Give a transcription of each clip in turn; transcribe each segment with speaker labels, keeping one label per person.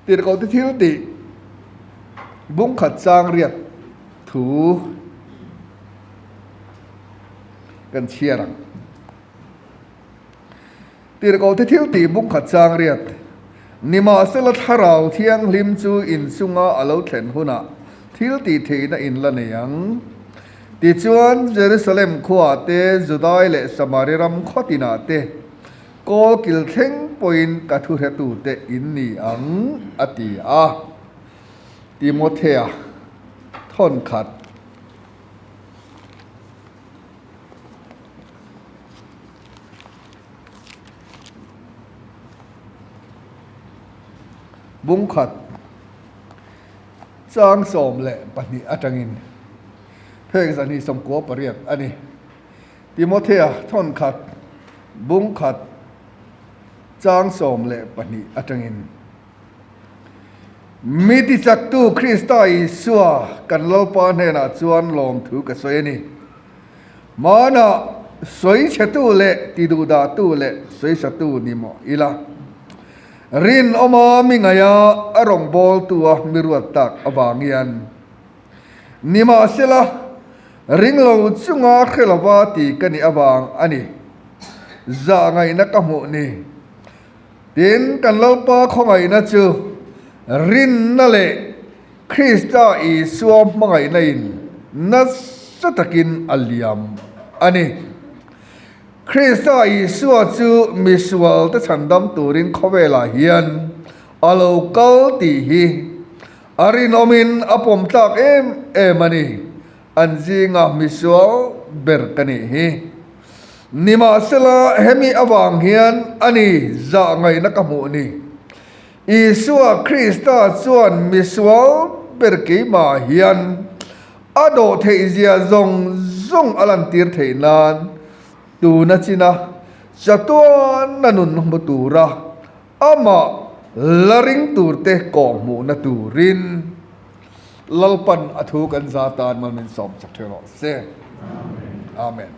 Speaker 1: Tirhkohte thil tih bungkhat chang riat thu kan chhiar ang. Tirhkohte thil tih bungkhat chang riat, Nimahsela Thlarau Thianghlim chu inchunga a lo thlen hunah thil tih theihna in la nei ang. Tichuan, Jerusalem khuaah te, Judai leh Samari ram khaw tinah te, Kawl kil thleng pawhin ka thuhretute in ni ang, a ti a. Timothea thawnkhat. Bungkhat chang 12 atangin phek 298 a ni. Timothea thawnkhat bungkhat chang 12 atangin, Mi tichaktu Krista Isua kan Lalpa hnenah chuan lawmthu ka sawi a ni. Hmanah sawichhetu leh tiduhdahtu leh sawisatu ni mawh ila, rinawma mi ngaia a rawngbawltua mi ruat tak avang hian Nimahsela, ring lo chunga hre lova ti ka nih avang a ni. Zah ngaihna ka hmuh ni. Tin, kan Lalpa khawngaihna chu rinna leh Krista Isua hmangaihna in nasa takin a liam a ni. Krista Isua chu misualte chhandam turin khawvelah hian a lo kal tih hi A rinawmin a pawm tlak em em a ni. An zinga misual ber ka nih hi. Nimahsela hemi avang hian a ni zah ngaihna ka hmuh ni. Isua Krista chuan misual ber keimah hian a dawh theih zia zawng zawng a lantir theih nan tuna china chatuana nun hmu tura Amah la ring turte kawhhmuhna turin Lalpan a thu kan za tan mal min sawm chak ṭheuh rawh se. Amen.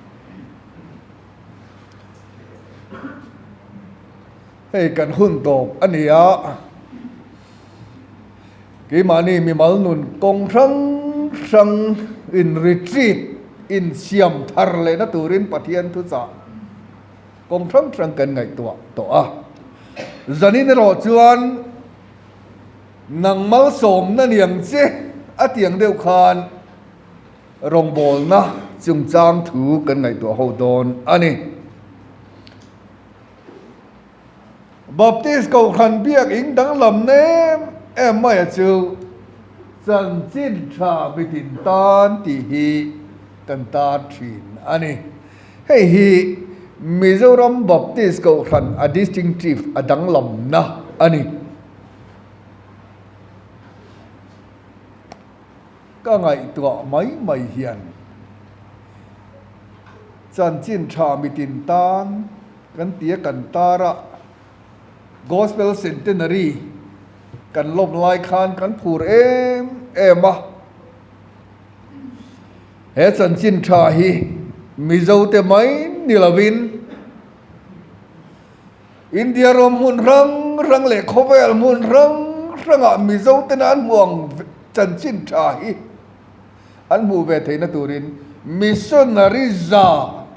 Speaker 1: Hei kan hun tawp a ni a, keimahni mimal nun kawng hrang hrang in retreat insiam thar lehna turin Pathian thuchah Kawng hrang hrang kan ngaihtuah tawh a, zanin erawh chuan nang malsawmna niang che a tiang deuh khan rawngbawlna chungchang thu kan ngaihtuah ho dawn a ni. Baptist Kohhran biak ing danglam nem em maia chu chanchin tha mitin tan tih hi kan tar thin a ni. Hei hi Mizoram Baptist Kohhran a distinctive a danglamna a ni. Ka ngaihtuah mai mai hian chanchin tha mitin tan kan ti a kan tar a, Gospel Centenary kan lawm lai khan kan phur em em a. He chanchin tha hi Mizote mai ni lovin India ram hmun hrang hrang leh khawvel hmun hrang hrangah Mizote na an hmuh ang chanchin tha hi an hmuh ve theihna turin missionary za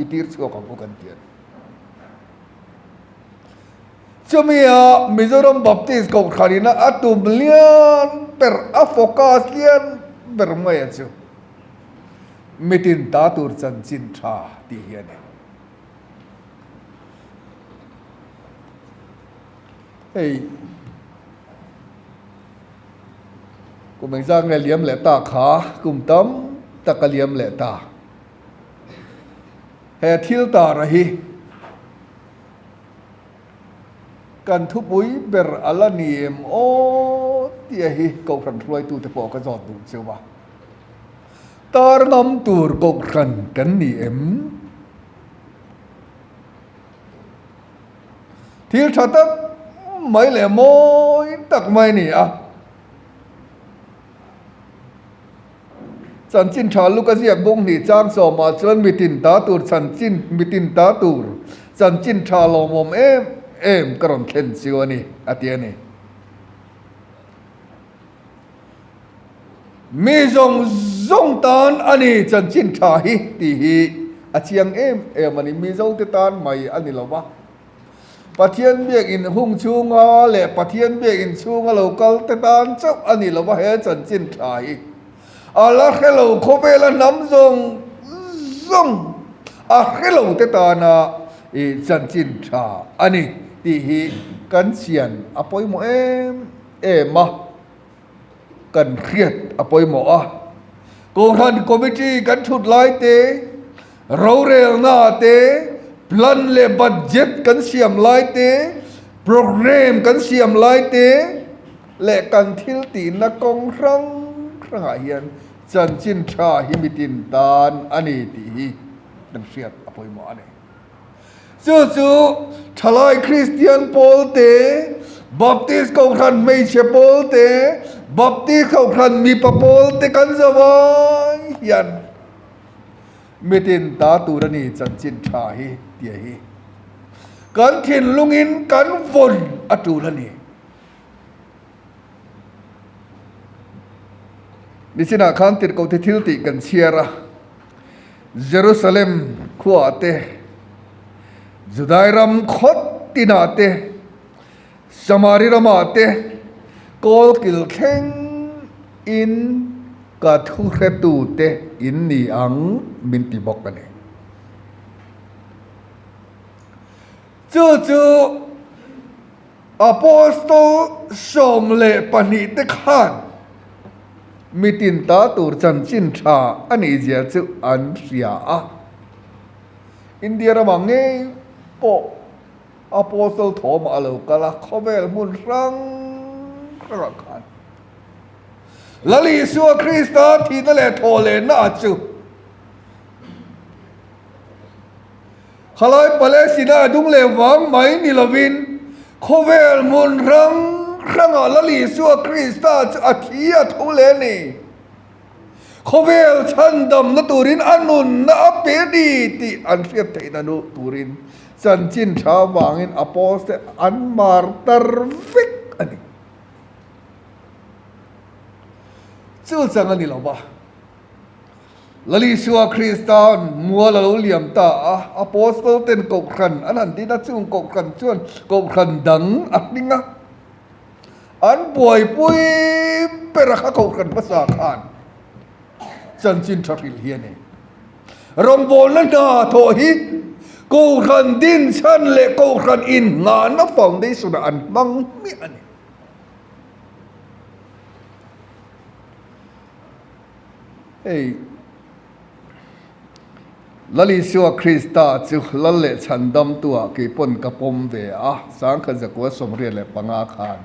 Speaker 1: i tir chhuak ang u kan ti a ni. Chumia Mizoram Baptist Kohhranina a tum lian ber, a focus lian ber mai a chu mitin ta tur chanchin tha tih hi a ni. Hei kum engzat nge liam leh ta kha, kum tam tak a liam leh ta. He thil tara hi Kan thupui ber a la ni em aw tia hi Kohhran hruaitute pawh ka zawt duh cheu a. Tar ngam tur Kohhran kan ni em? Thil tha tak mai leh mawi tak mai a ni a. Chanchin tha luk a ziak bawk hnih chang sawmah chuan mitin ta tur chanchin mitin ta tur chanchin tha lawmawm em em ka rawn thlen chu a ni, a ti a ni. Mi zawng zawng tan a ni chanchin tha hi tih hi a chiang em em a ni. Mizote tan mai a ni lo va. Pathian biakinn hung chhunga leh Pathian biakinn chhunga lo kal te tan chauh a ni lo va he chanchin tha hi. A la hre lo khawvela hnam zawng zawng a hre lo te tana i chanchin tha a ni tih hi kan chian a pawimawh em em a, kan hriat a pawimawh a. Kohhran committee kan thut lai te, rorelna te, plan leh budget kan siam lai te, programme kan siam lai te, leh kan thil tihna kawng hrang hrangah hian chanchin tha hi mitin tan a ni tih hi kan hriat a pawimawh a ni. Chu chu Thalai Kristian pawl te, Baptist Kohhran hmeichhe pawl te, Baptist Kohhran mipa pawl te kan zavai hian mitin ta tur a ni chanchin tha hi tia hi kan thinlungin kan vawn a tul a ni. Nichinah khan tirhkohte thil tih kan chhiar a, Jerusalem khuaah te, Judai ram khawt tinah te, Samari ramah te, kawlkil thleng in ka thuhretute in ni ang min ti bawk a ni. Chu chu Apostol 12 te khan mitin ta tur chanchin tha a nih zia chu an hria a. India ramah ngei pawh Apostol thawmah a lo kal a, khawvel hmun hrang hrangah khan Lal Isua Krista thihna leh thawhlehna ah chu Khalai Palestina dung leh vang mai ni lovin khawvel hmun hrang hrangah Lal Isua Krista chu a thi a tho leh a ni. Khawvel chhandamna turin a nunna a pe a ni tih an hriat theihna nu turin chanchin tha vangin Apostle an martar vek a ni. Chu chang a ni lo va. Lal Isua Krista'n mual a lo liam ta a, Apostle ten kohhran an han din a, chung kohhran chuan kohhran dang a hming a, an buaipui ber a kha kohhran hmasa khan chanchin tha hrilh hi a ni. Rawngbawlna hna thawh hi kohhran din chhan leh kohhran inngahna foundation ah an hmang hmiah a ni. Hei, Lal Isua Krista chu Lal leh Chhandamtuah kei pawn ka pawm ve a, 1985 khan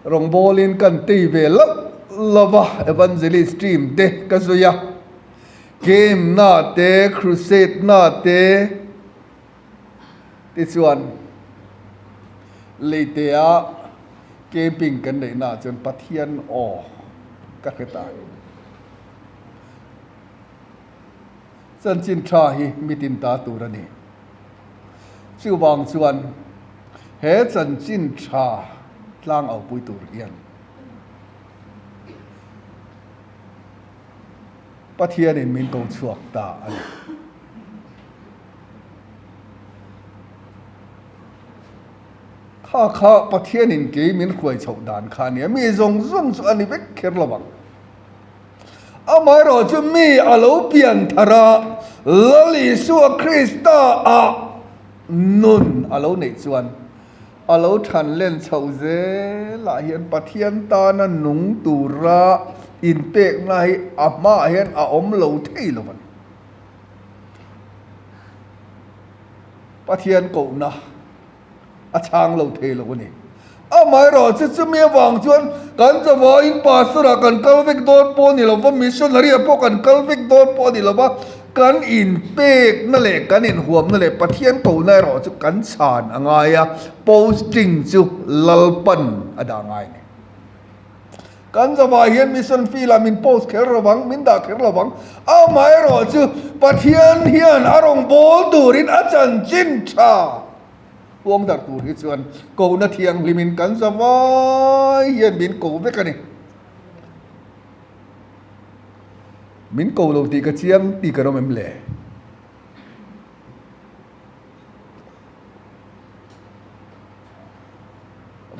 Speaker 1: rawngbawlin kan tei ve loh lo va, Evangelist team te ka zui a, game na te, crusade na te, Tichuan, Leitea camping kan neih naah chuan Pathian aw ka hre ta. Chanchin tha hi mitin ta tur a ni. Chuvang chuan he chanchin tha tlang aupui tur hian Pathianin min ko chhuak ta a ni. Kha kha Pathianin kei min hruai chhoh dan kha a nia, mi zawng zawng chu a ni vek kher lo ang. Amaherawh chu mi a lo pian thar a, Lal Isua Krista ah nun a lo neih chuan a lo than len chhoh zelah hian Pathian tana nung tura inpekna hi a hmaah hian a awm lo thei lo a ni. Pathian kohna a chhang lo thei lo a ni. Amaherawh chu chumi avang chuan kan zavaiin pastor ah kan kal vek dawn pawh a ni lo va, missionary ah pawh kan kal vek dawn pawh a ni lo va, kan inpekna leh kan inhuamna leh Pathian kohna erawh chu kan chhan a ngai a, posting chu Lalpan a dah ngai a ni. Kan zavai hian mission field ah min post kher lo vang, min dah kher lo vang. Amaherawh chu Pathian hian a rawn bawl turin a chanchin tha. Puang darh tur hi chuan kohna thianghlimin kan za vai hian min ko vek a ni. Min ko lo tih ka chiang tih kan awm em le?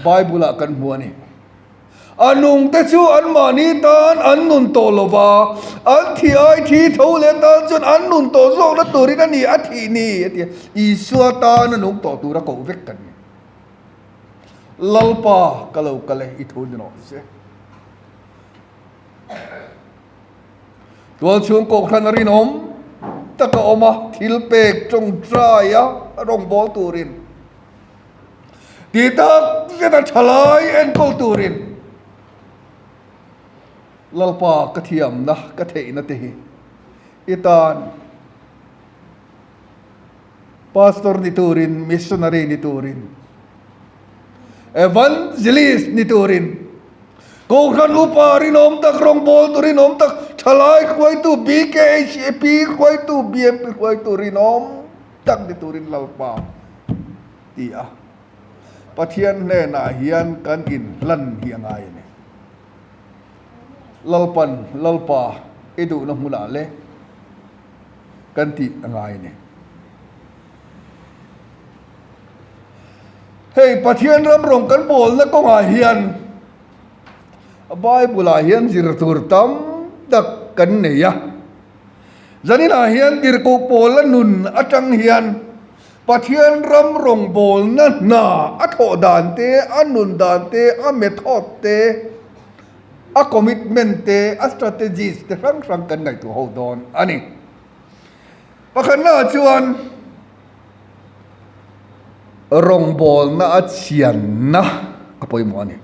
Speaker 1: Bible ah kan hmu a ni. A nungte chu anmahni tan an nun tawh lo va, an thih ai thi tho leh tan chuan an nun tawh zawkna turin a ni a thih ni a ti a. Isua tan a nung tawh tura koh vek kan ni. Lalpa ka lo kal e, i thu ni rawh se. Tualchhung kohhran a rinawm tak a awm a, thil pek tawngtai a rawngbâwl turin, tih tak zet a tha lai enkawl turin Lalpa ka thiamna ka theihna te hi i tan Pastor ni turin, missionary ni turin, evangelist ni turin, Kohhran upa rinawm tak, rawngbawltu rinawm tak, thalai hruaitu, BKHP hruaitu, BMP hruaitu rinawm tak ni turin Lalpa ti a. Pathian hnenah hian kan inhlan hi a ngai a ni. Lalpan, Lalpa i duhna hmunah le kan tih a ngai a ni. Hei Pathian ram rawng kan bawlna kawngah hian Bible-ah hian zir tur tam tak kan nei a. Zaninah hian tirhkoh pawla nun atang hian Pathian ram rawng bawlna hna a thawh dan te, a nun dan te, a method te, a commitment te, a strategies te hrang hrang kan ngaihtuah ho dawn a ni. Pakhatnaah chuan rawngbawlna a chhianna a pawimawh a ni.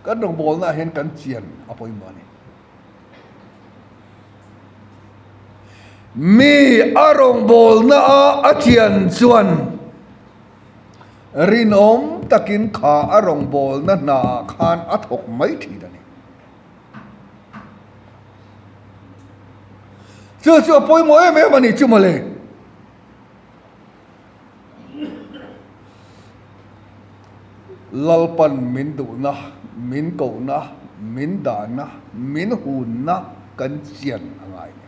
Speaker 1: Kan rawngbawlnaah hian kan chian a pawimawh a ni. Mi a rawngbawlna a a chian chuan rinawm takin kha a rawngbawlna hnaah khan a thawk mai thin a ni. Chu chu a pawimawh em em a ni chu mawle. Lalpan min duhna, min kohna, min dahna, min hunna kan chian a ngai ni.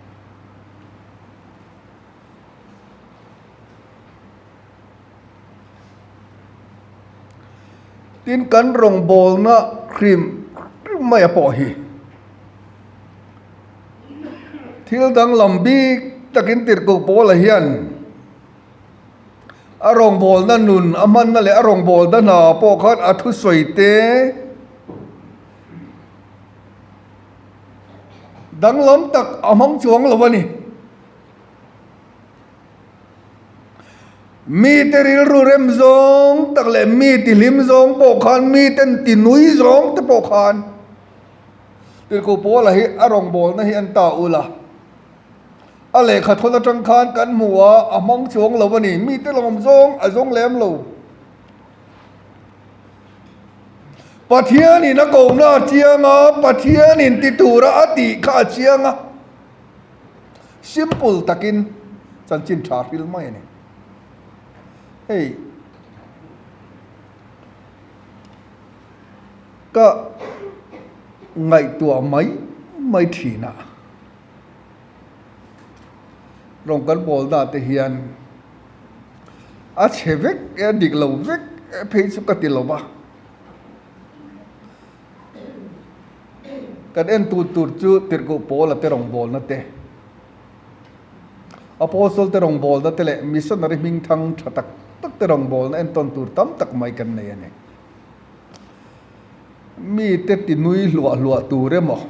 Speaker 1: Tin, kan rawngbawlna hrim hrim maia pawh hi thil danglam bik takin Tirhkoh Paula hian a rawngbawlna nun a hmanna leh a rawngbawlna hna pawh khan a thusawi te danglam tak a hmang chuang lo a ni. Mite rilru rem zawng tak leh mi tihlim zawng pawh khan, miten tinui zawng te pawh khan Tirhkoh Paula hi a rawngbawlna hi an ta ul a. A lehkha thawn atang khan kan hmu a, a hmang chuang lo a ni. Mite lawm zawng a zawng lem lo. Pathianin a kohna a chiang a, Pathianin ti tura a tih kha a chiang a. Simple takin chanchin tha hril mai a ni. Hei ka ngaihtuah mai mai thin a, rawng kan pawl dah te hian a chhe vek e, a dik lo vek e phei chu ka ti lo va. Kan en tur tur chu Tirhkoh Paula te rawngbawlna te, Apostle te rawngbawlna te leh missionary hmingthang tha tak tak te rawngbawlna entawn tur tam tak mai kan nei a ni. Mite tinui hluah hluah tur emaw,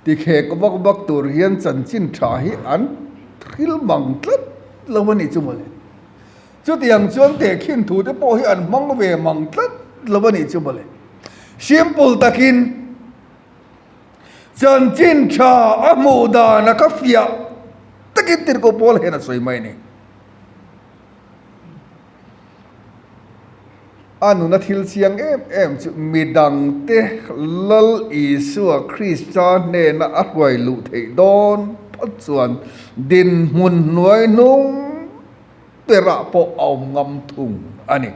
Speaker 1: tikhek vak vak tur hian chanchin tha hi an thil mang tlat lo a nih chu mawle. Chutiang chuan tehkhin thu te pawh hi an hmang ve mang tlat lo a nih chu mawle. Simple takin chanchin tha a hmuh dan a ka fiah takin Tirhkoh Paul hian a sawi mai a ni. A nuna thil chiang em em chu midangte Lal Isua Krista hnena a hruai luh theih dawn. phawt chuan dinhmun hnuai hnung berah pawh a awm ngam thung a ni.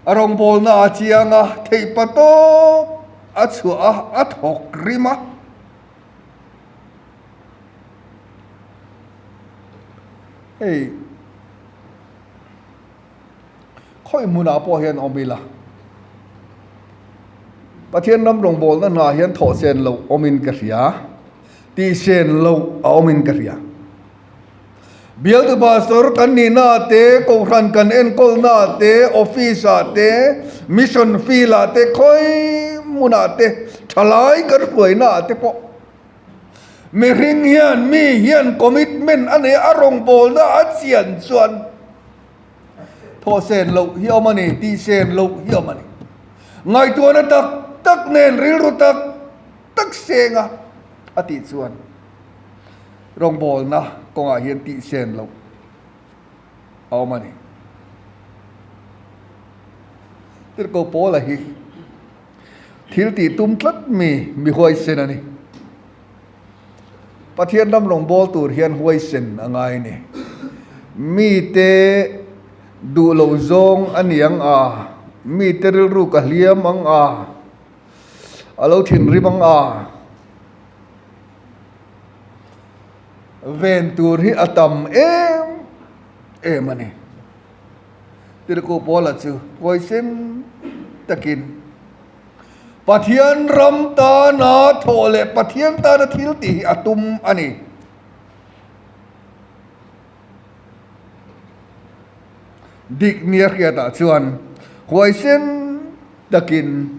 Speaker 1: A rawngbawlna a chiang a, theihpa tawp a chhuah a, a thawk rim a. Hei khawi hmunah pawh hian awm ila, Pathian ram rawngbawlna hna hian thawh sen loh awmin ka hria, tih sen loh a awmin ka hria. Bialtu pastor kan nihna te, kohhran kan enkawlna te, office ah te, mission field ah te, khawi hmunah te, thalai kan hruaina ah te pawh mihring hian mi hian commitment a nei a, a rawngbawlna a chian chuan thawh sen loh hi a awm a ni, tih sen loh hi a awm a ni. Ngaihtuahna tak tak nen rilru tak tak senga a tih chuan. Rawngbawlna kawngah hian tihsen loh a awm a ni. Tirhkoh Paula hi thil tih tum tlat mi, mi huaisen a ni. Pathian ram rawngbâwl tur hian huaisen a ngai a ni. Mite duh loh zawng a ni ang a, mite rilru ka hliam ang a, a lo thinrim ang a. Ven tur hi a tam em em a ni. Tirhkoh Paula chu huaisen takin Pathian ram tana thawh leh Pathian tana thil tih hi a tum a ni. Dik nia hriatah chuan huaisen takin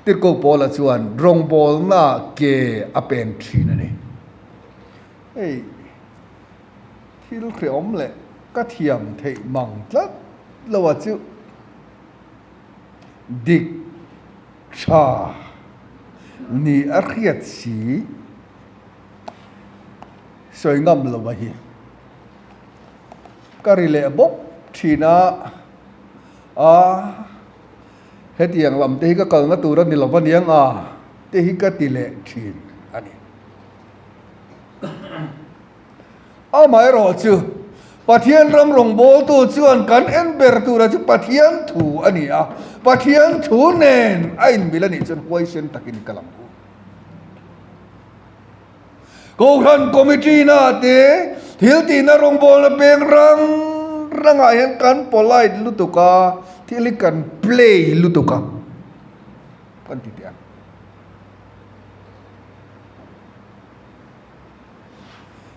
Speaker 1: Tirhkoh Paula chuan rawngbawlna ke a pen thin a ni. Hei thil hrehawm leh ka thiam theih mang tlat lo a chu dik tha ni a hriat si sawi ngam lo a hi. Ka ri leh bawk thin a, a. Hetiang lam te hi ka kalna tur a ni lo va niang a te hi ka ti leh thin a ni. Amaherawh chu Pathian ram rawngbawltu chuan kan en ber tura chu Pathian thu a ni a, Pathian thu nen a inmil a nih chuan huaisen takin ka lang u. Kohhran Committee na te thil tihna rawngbawlna peng rang rangah hian kan polite lutuk a, thil hi kan play lutuk a kan ti teh ang.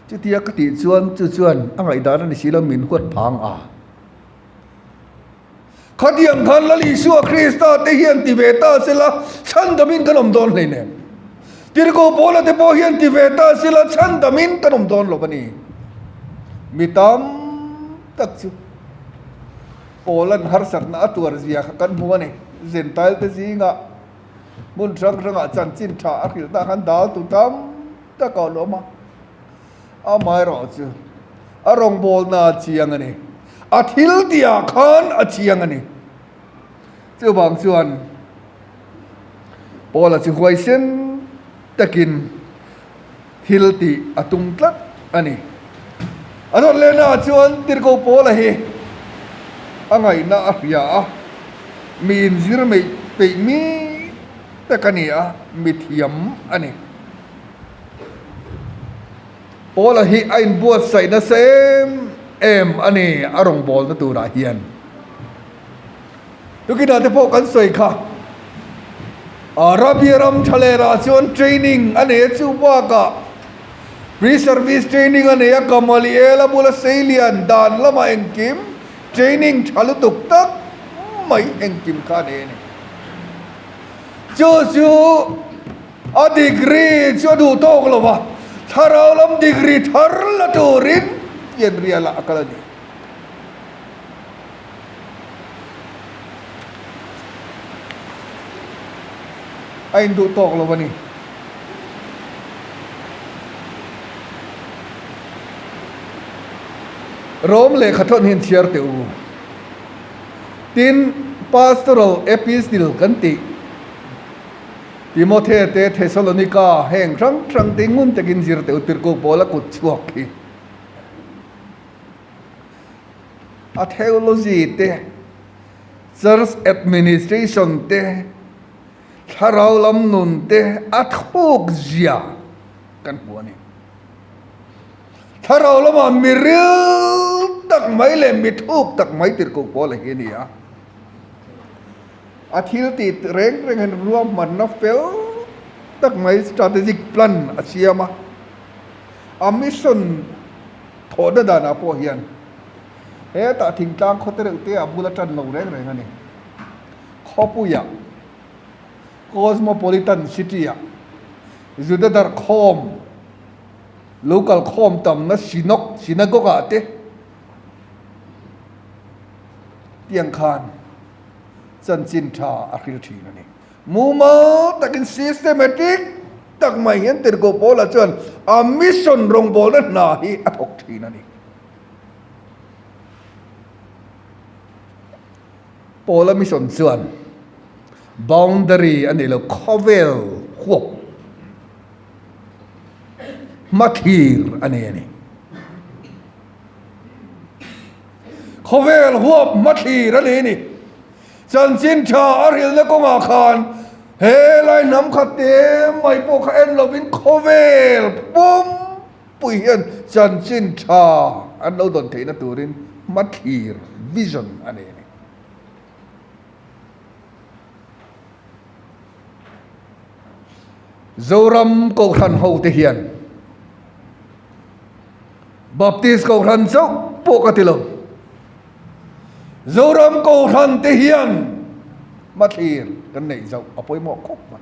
Speaker 1: Chutia ka tih chuan chu chuan a ngaihdan a ni si lo min huat phang a. Khatiang khan Lal Isua Krista te hian ti ve ta sela chhandamin kan awm dawn hleinem. Tirhkoh Paula te pawh hian ti ve ta sela chhandamin kan awm dawn lo a ni. Mi tam tak chu Paula'n harsatna a tuar zia kha kan hmu a ni. Zentail te zingah hmun hrang hrangah chanchin tha a hrilh tah khan dal tu tam tak a awm a. Amaherawh chu a rawngbawlna a chiang a ni. A thil tihah khan a chiang a ni. Chuvang chuan Paula chu huaisen takin thil tih a tum tlat a ni. A dawt lehnaah chuan Tirhkoh Paula hi a ngaihna a hria a, mi inzir peih mi tak a ni a, mi thiam a ni. Paula hi a inbuatsaih nasa em em a ni a rawngbawlna turah hian. Tukinah te pawh kan sawi kha Arabia ram thalerah chuan training a nei a chu bakah pre-service training a nei a Gamaliel a bula seilian dan lamah engkim training tha lutuk tak mai engkim kha a nei a ni. Chu chu A degree chu a duh tawk lo va, thlarau lam degree thar la turin pianrialah a kal a ni. A induh tawk lo a ni. Rom lehkha thawn hi an chhiar teh u. Tin, Pastoral Epistle kan tih. Timothe te, Thesalonika heng hrang hrang te ngun takin zir teh u Tirhkoh Paula kut chhuak hi. A theology te, church administration te, thlarau lam nun te a thuk zia kan hmu a ni. Thlarau lamah mi ril tak mai leh mi thuk tak mai Tirhkoh Paula hi a ni a. A thil tih reng reng hian ruahmanna fel tak mai strategic plan a siam a. A mission thawhna danah pawh hian hetah thingtlang khaw te reuh te ah bul a tan lo reng reng a ni. Khawpuiah Cosmopolitan City ah Juda darkhawm lo kal khawm tamna Sinok Synagogue ah te tiang khan chanchin tha a hril thin a ni. Mumal takin systematic tak mai hian Tirhkoh Paula chuan a mission rawngbawlna hna hi a thawk thin a ni. Paula mission chuan boundary a nei lo, khawvel huap hmathlir a nei a ni. Khawvel huap hmathlir a nei a ni. Chanchin tha a hrilhna kawngah khan he lai hnam khat te mai pawh kha en lovin khawvel pumpui hian chanchin tha an lo dawn theihna turin hmathlir, vision, a nei a ni. Zoram Kohhran hote hian Baptist Kohhran chauh pawh ka ti lo. Zoram Kohhran te hian hmathlir kan neih zauh a pawimawh khawp mai.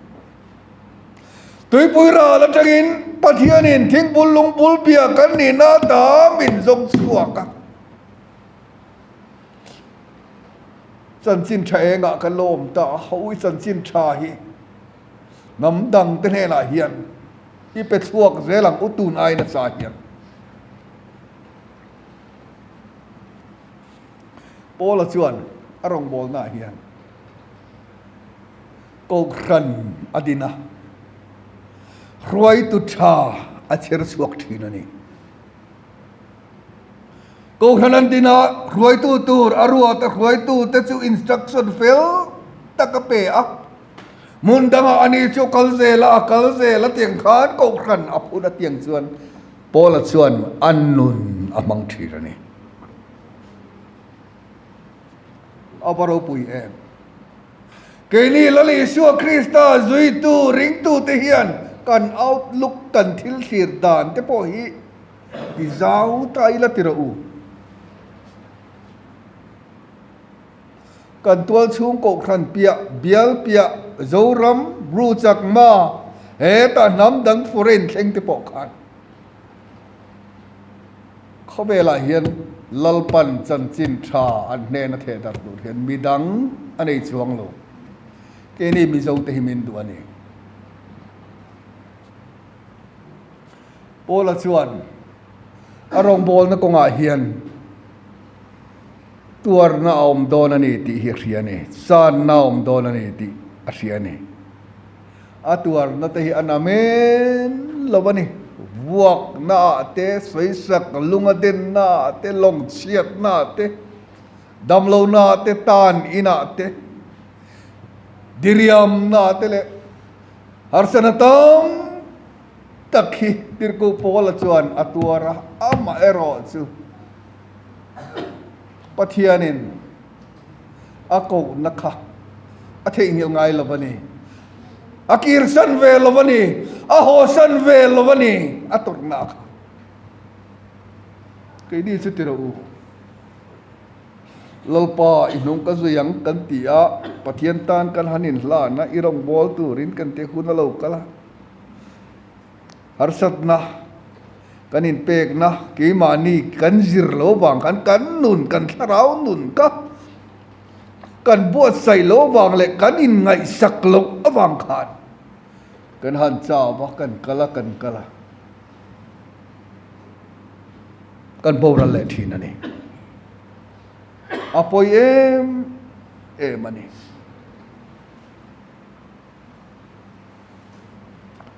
Speaker 1: Tuipui ral atangin Pathianin thingbul lungbul bia kan nihna ata min zawng chhuak a. Chanchin tha engah ka lawm ta a, ho i chanchin tha hi hnam dang te hnenah hian i pe chhuak zel ang u tun ai nasa hian. Paula chuan a rawngbawlnaah hian Kohhran a din a, hruaitu tha a chher chhuak thin a ni. Kohhran an din a, hruaitu tur a ruat a, hruaitu te chu instruction fel tak a pe a. Hmun dangah ani chu kal zel a, a kal zel a tiang khan Kohhran a phun a tiang chuan Paula chuan a nun a hmang thin a ni. A va ropui em? Keini Lal Isua Krista zuitu ringtute hian kan outlook, kan thil thlir dan te pawh hi Ti zau ta ila ti rawh u. Kan tual chhung kohhran piah, bial piah, Zoram, Bru Chakma, hetah hnam dang foreign thleng te pawh khan khawvelah hian Lalpan chanchin tha an hnen a theh darh tur hian midang a nei chuang lo. Keini Mizo te hi min duh a ni. Paula chuan a rawngbawlna kawngah hian tuarna a awm dawn a ni tih hi a hria a ni, channa a awm dawn a ni tih a hria a ni. A tuarna te hi a na men lo a ni, vuakna ah te, sawisak lunga denna ah te, lawng chhiatna ah te, damlohna ah te, tan inah te, diriamna ah te leh harsatna tam tak hi Tirhkoh Paula chuan a tuar a, amaherawh chu Pathianin a kohna kha a theihnghilh ngai lo a ni. A kirsan ve lo a ni, a hawsan ve lo a ni a tawrhna kha. Keini chu ti rawh u. Lalpa, i hnung ka zui ang kan ti a, Pathian tan kan han inhlan a, i rawngbâwl turin kan ti hun a lo kal a. Harsatna kan inpekna keimahni kan zir lo vang khan kan nun, kan thlarau nun kha kan buatsaih lo vang leh kan inngaihsak loh avang khan kan han chau a, kan kal a, kan kal a, kan boral leh thin a ni. A pawi em em a ni.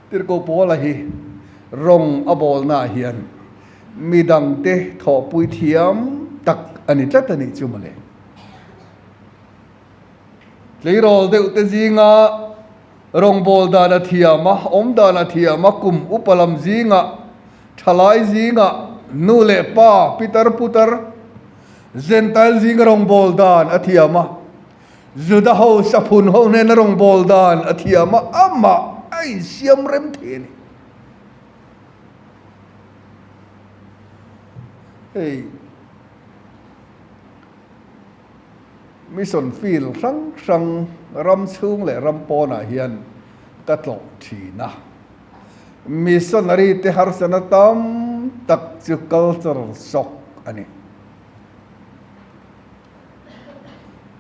Speaker 1: Tirhkoh Paula hi rawng a bawlnaah hian midangte thawhpui thiam tak a ni tlat a nih chu mawle. Tleirawl deuhte zinga rawngbâwl dan a thiam a, awm dan a thiam a, kum upa lam zingah, thalai zingah, nu leh pa, pitar putar, Zentail zinga rawngbâwl dan a thiam a, Juda ho, saphun ho hnena rawngbâwl dan a thiam a, amah a insiam rem thei a ni. Hei. Mission field hrang hrang ram chhung leh ram pawnah hian ka tlawh thin a. Missionary te harsana tam tak chu cultural shock a ni.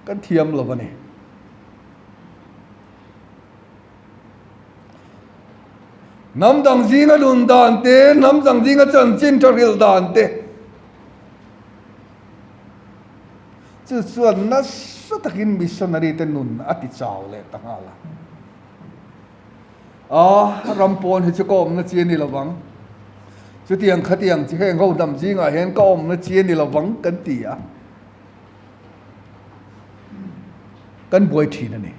Speaker 1: Kan thiam lo a ni. Hnam dang zinga nun dan te, hnam dang zinga chanchin tha hrilh dan te, Chu chuan nasa takin missionary te nun a ti chau leh ta nghal a. A, ram pawn hi chu ka awmna chi a ni lo vang. Chutiang khatiang chi heng ho hnam zingah hian ka awmna chi a ni lo vang kan ti a. Kan buai thin a ni.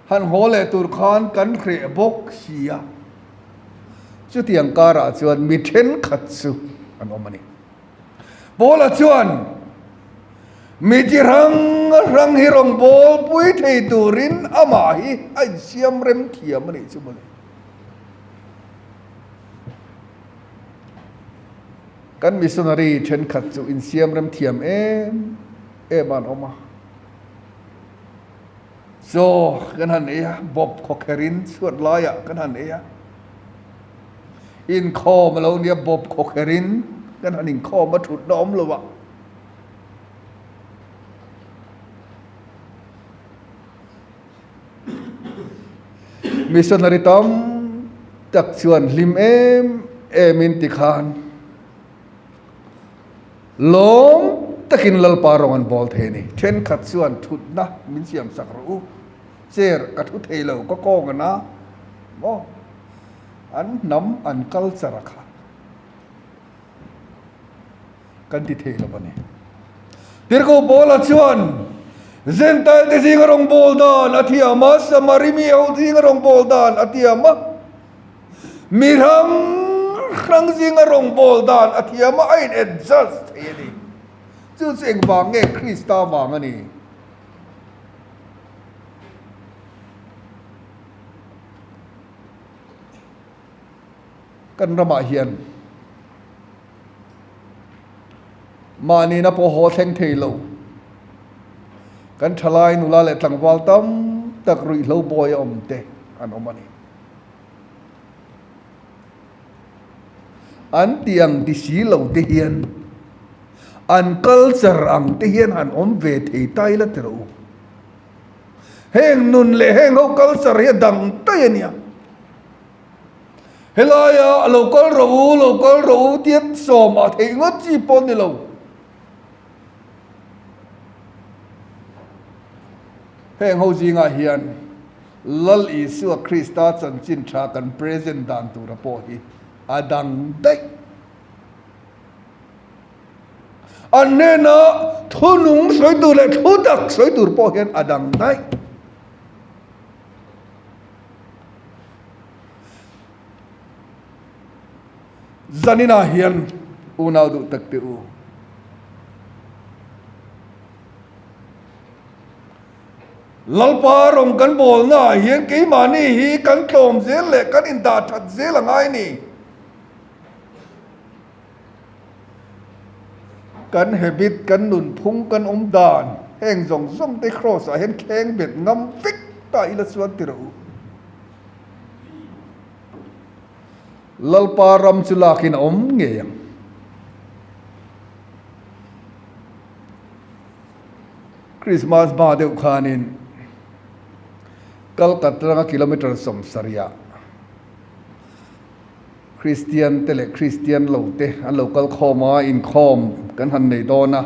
Speaker 1: Han haw leh tur khan kan hreh bawk si a. Chutiang karah chuan mi thenkhat chu an awm a ni. Paula chuan, Mi chi hrang hrang hi rawngbâwl pui thei tûrin amah hi a insiam rem thiam a nih chu mawle. Kan missionary ṭhenkhat chu insiam rem thiam em em a an awm a. Chaw kan han ei a, bawp khawkherin chhuat laiah kan han ei a. Inkhawm a lo nia, bawp khawkherin kan han inkhawm a, thutna awm lo ah. Missionary tam tak chuan hlim em em in tikhan lawm takin Lalpa rawng an bawl thei a ni. Thenkhat chuan thutna min siam sak rawh u, chair ka thu thei lo, ka kawng a na maw? An hnam an culture a kha kan ti thei lo a ni. Tirhkoh Paula chuan Zentail te zinga rawngbâwl dan a thiam a, Samari mi ho zinga rawngbâwl dan a thiam a, mi hrang hrang zinga rawngbâwl dan a thiam a, a in adjust thei a ni. Chu chu engvang nge Krista vang a ni. Kan ramah hian mahnina pawh haw thleng thei lo, kan thalai nula leh tlangval tam tak ruihhlo bawi a awm te an awm a ni. An tih ang ti si lo te hian an culture ang te hian han awm ve thei ta ila ti rawh u. Heng nun leh heng ho culture hi a dang daih a nia. Helaia lo kal rawh u, lo kal rawh u tia sawmah theih ngawt chi pawh ni lo. Heng ho zingah hian Lal Isua Krista chanchin tha kan present dan tura pawh hi a dang daih. An hnena thu nung sawi tur leh thu tak sawi tur pawh hian a dang daih. Zaninah hian unau duh tak te u. Lalpa rawng kan bawlnaah hian keimahni hi kan tlawm zel leh kan indah that zel a ngai ni. Kan habit, kan nunphung, kan awm dan heng zawng zawng te kraws ah hian kheng bet ngam vek ta ila chuan ti rawh u. Lalpa ram chu lakin a awm ngei ang. Christmas hma deuh khanin Calcutta ranga kilometre 70 ah Kristian te leh Kristian lo te an lo kal khawm a, inkhawm kan han nei dawn a,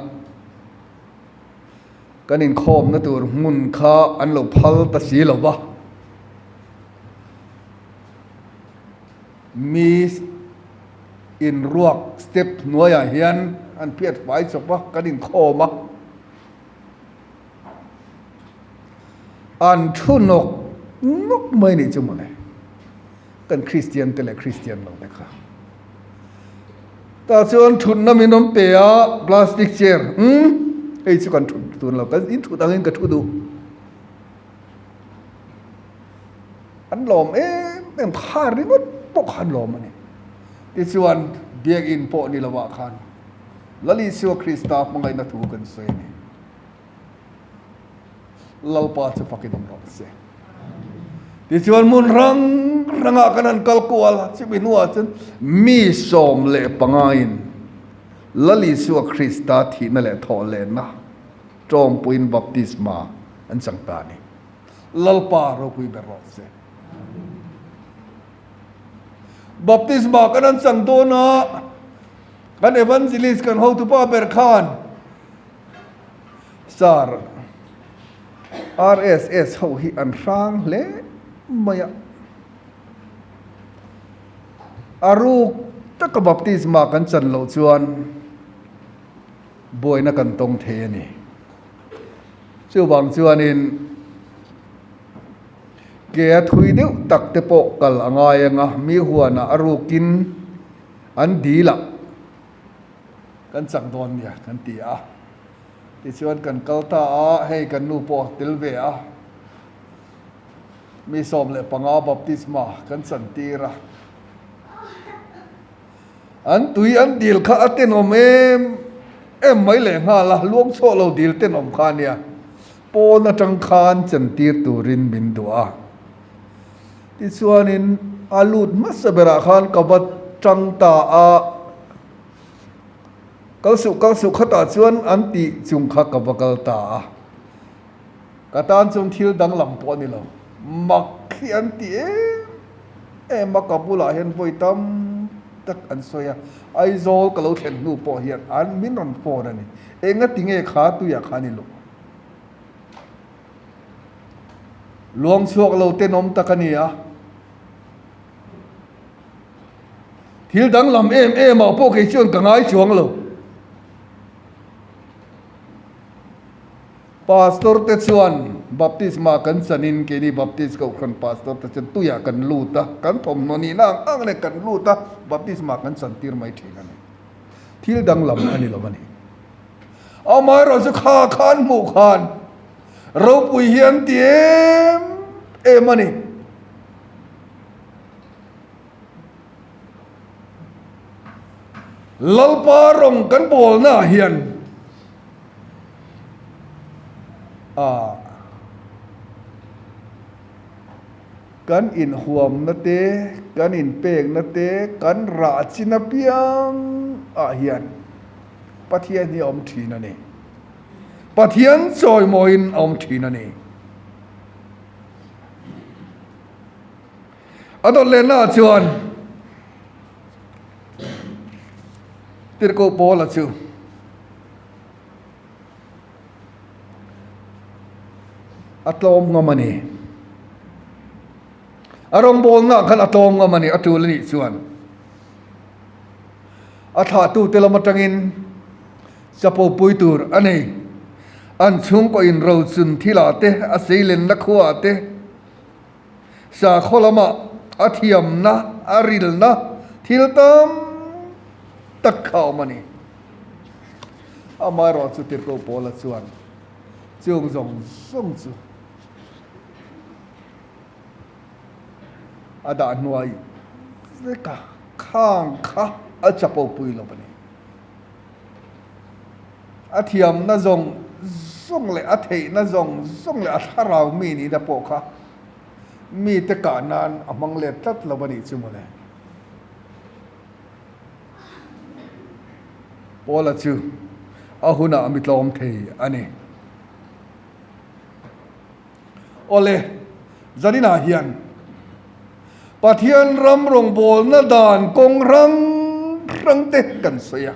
Speaker 1: kan inkhawmna tur hmun kha an lo phal ta si lo va. Mi inruak step hnuaiah hian an phiat fai chawp a, kan inkhawm a. An thu nawk nawk mai nih chu mawle. Kan Kristian te leh Kristian lo te kha. Tah chuan thutna min rawn pe a, plastic chair, umm hei chu kan thut tun lo, kan in thut angin ka thu duh. An lawm em em kha ringawt pawh kha an lawm a ni. Tichuan Biakinn pawh ni lovah khan Lal Isua Krista hmangaihna thu kan sawi a ni. Lalpa chu fakin awm rawh se. Tichuan hmun hrang hrangah kan han kal kual a, chumi hnuah chuan mi 15 in Lal Isua Krista thihna leh thawhlehna tawngpuiin baptisma an chang ta a ni. Lalpa ropui ber rawh se. Baptisma kan han chang dawn a, kan evangelist kan hotupa ber khan Sir, RSS ho hi an hrang hle mai a. A ruk taka baptisma kan chan loh chuan buaina kan tawng thei a ni. Chuvang chuanin ke a thui deuh tak te pawh kal a ngai ang a, mi huanah a rukin an dil a. Kan chak dawn nia kan ti a. Tichuan kan kal ta a, hei kan nu pawh a tel ve a. Mi 15 baptisma kan chantir a. An tui an dil kha a tenawm em em mai leh nghal a, luang chhuah lo dil tenawm kha a nia. Pawn atang khan chantir turin min duh a. Tichuanin a lut hmasa berah khan ka va tang ta a. Kal suh, kal suh khatah chuan an tih chung kha ka va kal ta a. Ka tan chuan thil danglam pawh a ni lo. Mak hi an ti em em a, ka bulah hian vawi tam tak an sawi a. Aizawl ka lo thlen hnu pawh hian an min rawn phone a ni. Engati nge kha tuiah khan i luh? Luang chhuak lo tenawm tak a ni a. Thil danglam em em ah pawh kei chuan ka ngai chuang lo. Pastor te chuan baptisma kan chanin keini Baptist Kohhran pastor te chuan tuiah kan lut a, kan thawmhnaw nihna ang ang leh kan lut a, baptisma kan chantir mai thin a ni. Thil danglam a ni lo a ni. Amaherawh chu kha khan hmuh khan ropui hi an ti em em a ni. Lalpa rawng kan bawlnaah hian ah kan inhuamna te, kan inpekna te, kan rah chin apiang ah hian Pathian hi a awm thin a ni. Pathian chawimawiin a awm thin a ni. A dawt lehna ah chuan Tirhkoh Paula chu a tlawm ngam a ni. A rawngbawlna ah khan a tlawm ngam a ni, a tul a nih chuan. A thlahtute lam atangin chapo pui tur a nei. An chhungkaw inrochun thilah te, a seilenna khuaah te, Sakhaw lamah a thiamna, a rilna thil tam tak kha a awm a ni. Amaherawh chu Tirhkoh Paula chuan chung zawng zawng chu a dah hnuai vek a, khang kha a chapo pui lo a ni. A thiamna zawng zawng leh a theihna zawng zawng leh a thlarau mi nihna pawh kha mite kah nan a hmang let tlat lo a nih chu mawle. Paula chu a hunah mi tlawm thei a ni. Awle, zaninah hian Pathian ram rawngbawlna dan kawng hrang hrang te kan sawi a.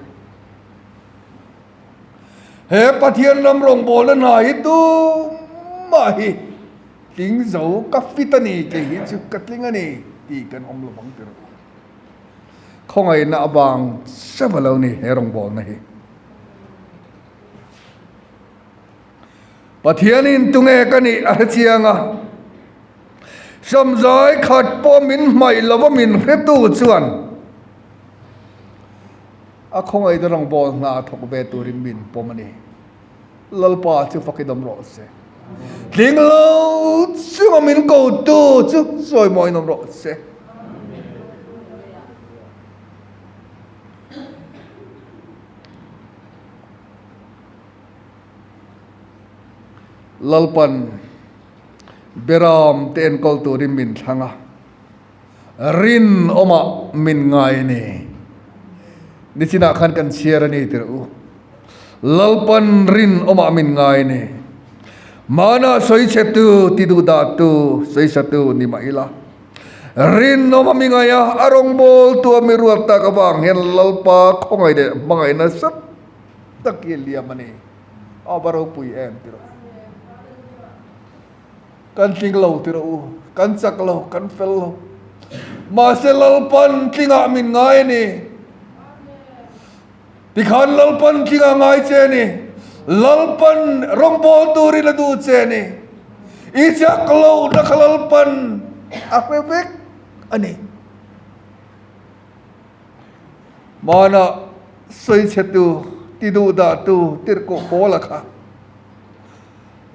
Speaker 1: He Pathian ram rawngbawlna hna hi tumah hi tling zo ka fit a ni, kei hi chu ka tling a ni tih kan awm lo vang tirh. Khawngaihna avang chauh a lo ni he rawngbawlna hi. Pathianin tunge ka nih a hre chiang a, Samzai khat pawh min hmaih lova min hretu chuan a khawngaihna rawngbâwl hna thawk ve turin min pawm a ni. Lalpa chu fak i dawm rawh se. Tling lo chunga min kotu chu sawimawi nawm rawh se. Lalpan Beram te enkawl turin min thlang a, rinawmah min ngai a ni. Nichinah khan kan chhiar a ni tirh u. Lalpan rinawmah min ngai a ni. Hmanah sawichhetu, tiduhdahtu, sawisatu ni mah ila. Rinawma mi ngai a, a rawngbawltu a mi ruat tak avang hian Lalpa khawngaih leh hmangaih nasa tak hi a liam a ni. A va ropui em ti rawh u. Kan tling lo ti rawh u. Kan chak lo, kan fel lo. Mahse Lalpan tlingah min ngai a ni. Tikhan Lalpan tlingah ngai che a ni. Lalpan rawngbâwl turin a duh che a ni. I chak lohna kha Lalpan a hre vek a ni. Hmanah sawichhetu, tiduhdahtu tirhkoh Paula kha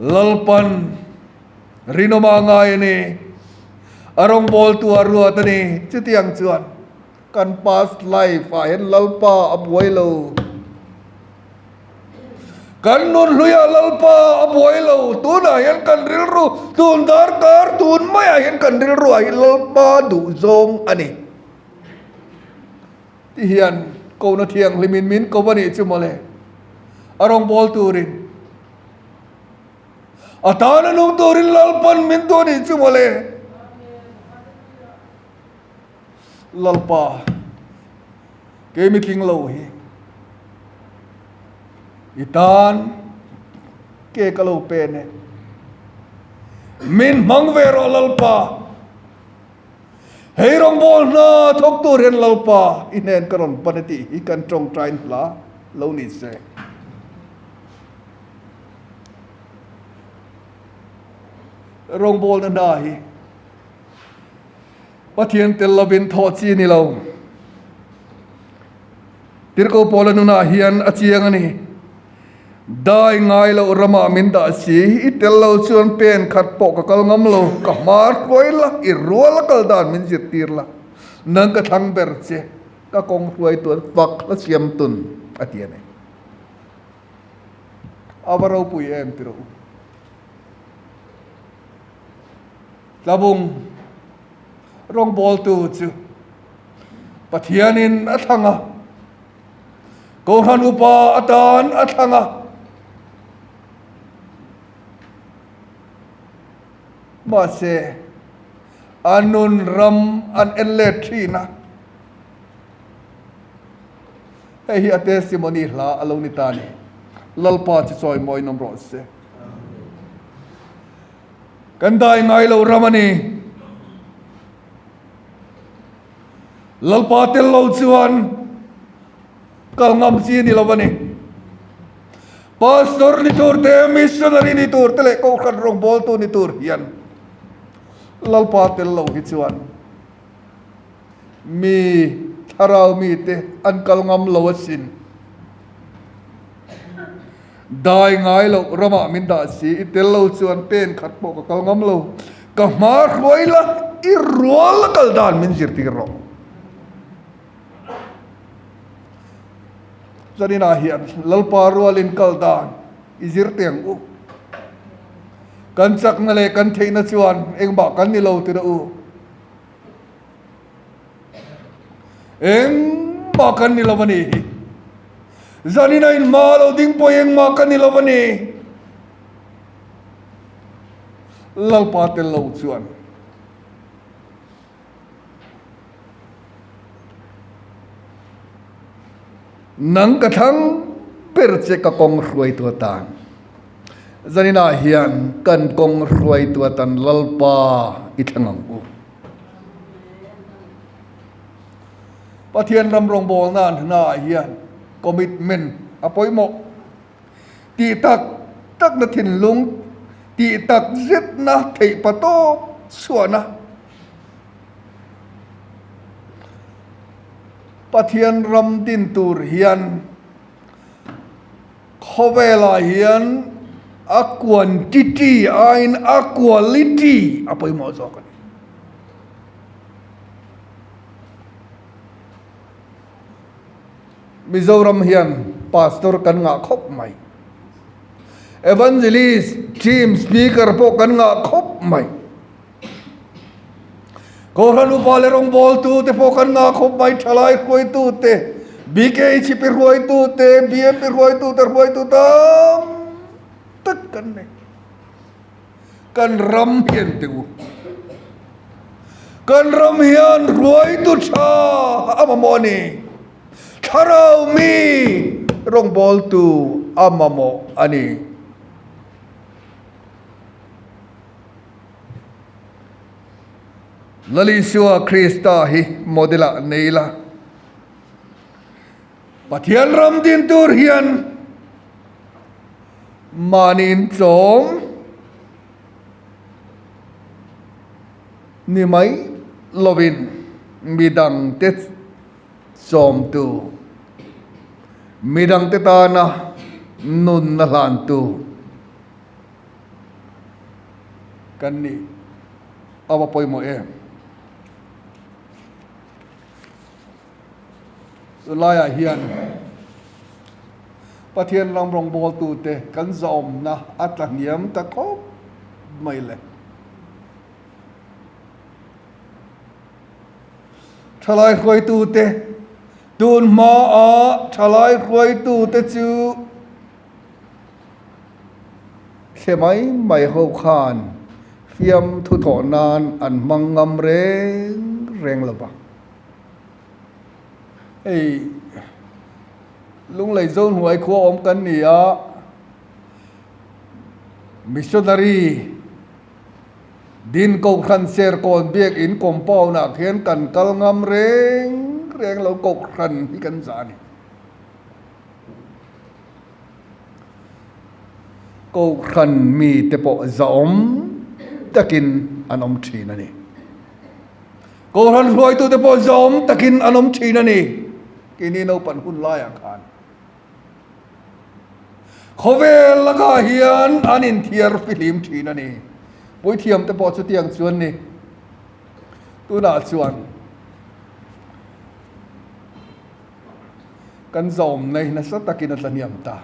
Speaker 1: Lalpan rinawma ngai a ni, a rawngbawltu a ruat a ni. Chutiang chuan kan past life ah hian Lalpa a buai lo. Kan nun hluiah Lalpa a buai lo. Tunah hian kan rilru, tun darkar tun maiah hian kan rilruah hi Lalpa duhzawng a ni. Ti hian kohna thianghlimin min ko a nih chu mawle. A rawngbâwl turin, a tana nung turin Lalpan min duh a nih chu mawle. Lalpa, kei mi tling lo hi i tan ke ka lo pen e. Min hmang ve rawh Lalpa. Hei rawngbâwl hna thawk tur hian Lalpa i hnen ka rawn pan e tih hi kan tawngtain hla lo ni se. Rawngbâwlna hna hi Pathian tel lovin thawh chi a ni lo. Tirhkoh Paula nunah hian a chiang a ni. Dai ngai loh ramah min dah si, i tel lo chuan pen khat pawh ka kal ngam lo, ka hmar hruai la, i rual a kal dan min zirtir la, nang ka thlang ber che, ka kawng hruai tuan fak hla siam tun, a ti a ni. A va ropui em ti rawh u. Tlabung rawngbawltu chu Pathianin a thlang a. Kohhran upa atan a thlang a. Mahse, a nun ram an en let thin a. Hei hi a testimony hla a lo ni ta ni. Lalpa chu chawimawi nawm rawh se. Kan dai ngai lo ram a ni. Lalpa tel lo chuan kal ngam chi a ni lo a ni. Pastor ni tur te, missionary ni tur te leh kohhran rawngbawltu ni tur hian Lalpa tel lo hi chuan mi thlarau mite an kal ngam lo asin. Dai ngai loh ramah min dah si, i tel lo chuan pen khat pawh ka kal ngam lo. Ka hma hruai la, i rual a kal dan min zirtir rawh. Zaninah hian Lalpa rualin kal dan i zir teh ang u. Kan chakna leh kan theihna chuan engmah kan ni lo tirh u. Engmah kan ni lo a ni hi. Zanin a inhma lo ding pawh engmah kan ni lo a ni. Lalpa tel lo chuan. Nang ka thlang ber che ka kawng hruaitu atan. Zaninah hian kan kawng hruaitu atan Lalpa i thlang ang u. Pathian ram rawngbawlna hnaah hian commitment a pawimawh. Tih tak takna thinlung, tih tak zetna theih pa tawp chhuahna. Pathian ram din tur hian khawvelah hian a quantity aiin a quality a pawimawh zawk a ni. Mizoram hian pastor kan ngah khawp mai. Evangelist, team speaker pawh kan ngah khawp mai. Kohhran upa leh rawngbawltu te pawh kan ngah khawp mai, thalai hruaitu te, BKHP hruaitu te, BMP hruaitu te hruaitu tam tak kan nei. Kan ram hian teh u. Kan ram hian hruaitu tha a mamawh a ni. Thlarau mi rawngbawltu a mamawh a ni. Lalisua Krista hi model ah nei la. Pathian ram din tur hian mahni inchawm ni mai lovin midangte chawmtu, midangte tana nunna hlantu kan nih a va pawimawh em? Chulaiah hian Pathian ram rawngbawltute kan zahawmna a tla hniam ta khawp mai le. Thalai hruaitute, tun hmaa thalai hruaitute chu thle mai mai ho khan fiamthu thawh nan an hmang ngam reng reng lo va. Hei Lunglei Zohnuai khua awm kan ni a, Missionary Din Kohhran Serkawn Biakin compound ah khian kan kal ngam reng reng lo Kohhran hi kan zah a ni. Kohhran mite pawh zahawm takin an awm thin a ni. Kohhran hruaitute pawh zawm takin an awm thin a ni. Keini naupan hun laiah khan khawvel lakah hian an inthiar fihlim thin a ni. Puithiamte pawh chutiang chuan ni. Tunah chuan kan zawm nei nasa takin a tlahniam ta.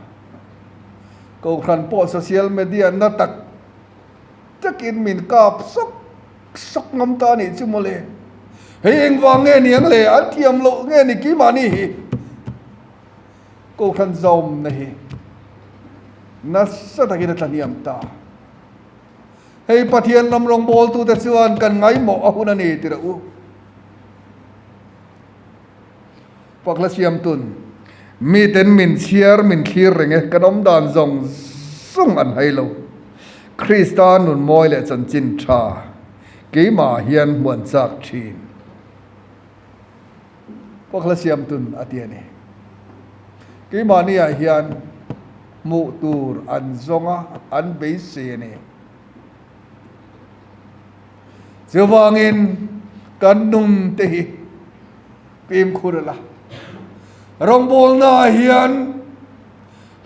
Speaker 1: Kohhran pawh social media na tak takin min kap sawk sawk ngam ta anih chu mawle. Hei engvang nge niang le an thiam loh nge ni keimahni hi Kohhran zawmna hi nasa takin a tlahniam ta. Hei Pathian ram rawngbawltute chuan kan ngaimawh a hun a ni ti rawh u. Pakla siamtun, Miten min chhiar min thlir reng e, kan awm dan zawng zawng an hai lo. Krista nun mawi leh chanchin tha keimah hian hmuan chak thin. Pakla siamtun a ti a ni. Keimahniah hian hmuh tur an zawng a, an beisei a ni. Chuvangin kan nun te hi fimkhur ila. Rawngbawlna ah hian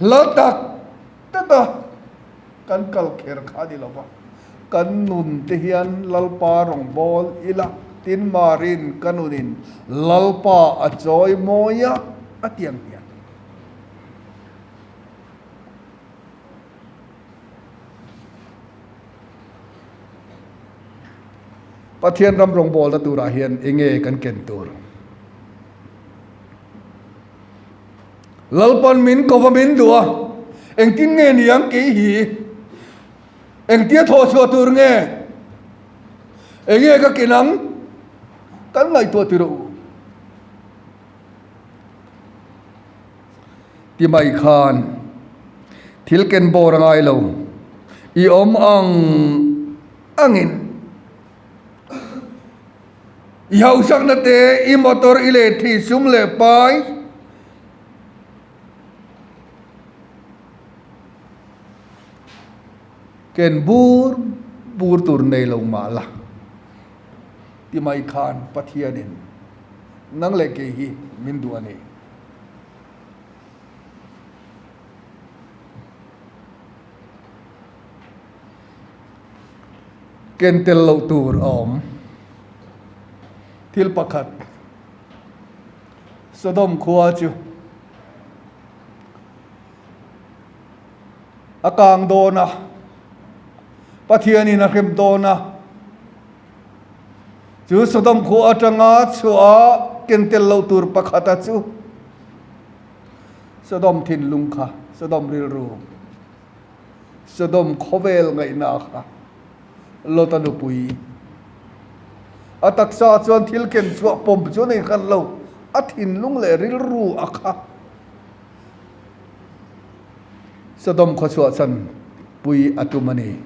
Speaker 1: hla tak tak a kan kal kher kha a ni lo va, kan nun te hian Lalpa rawngbâwl ila, tin Marin ka nunin Lalpa a chawi mawi a, a ti ang hian. Pathian ram rawngbawlna turah hian enge kan ken tur? Lalpan min kova min duh a, engtin nge ni ang kei hi? Engtia thawh chhuah tur nge? Enge ka ken ang? Kan ngaihtuah ti rawh u. Ti mai khan thil ken bawr a ngai lo, i awm ang angin. I hausakna te, i motor, i lehthei sum leh pai, Ken bur bur tur nei lo mah la ti mai khan Pathianin nang leh kei hi min duh a ni. Ken tel loh tur a awm. Thil pakhat, Sodom khua chu A kang dawn a, Pathianin a hrem dawn a. Chu Sodom khua atanga chhuah a ken tel loh tur pakhata chu Sodom thinlung kha, Sodom rilru, Sodom khawvel ngaihna kha Lota nupui. A taksa chuan thil ken chhuah pawm chu a nei hran lo, a thinlung leh rilru a kha. Sodom khaw chhuahchhan pui a tum a ni.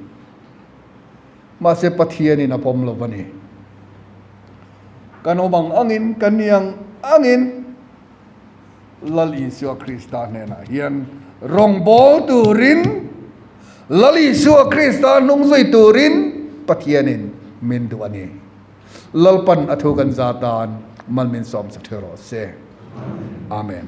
Speaker 1: Mahse Pathianin a pawm lo a ni. Kan awm ang angin, kan ni ang angin Lal Isua Krista hnenah hian rawngbâwl turin, Lal Isua Krista hnung zui turin Pathianin min duh a ni. Lalpan a thu kan za tan mal min sawm sa ṭheu rawh se. Amen.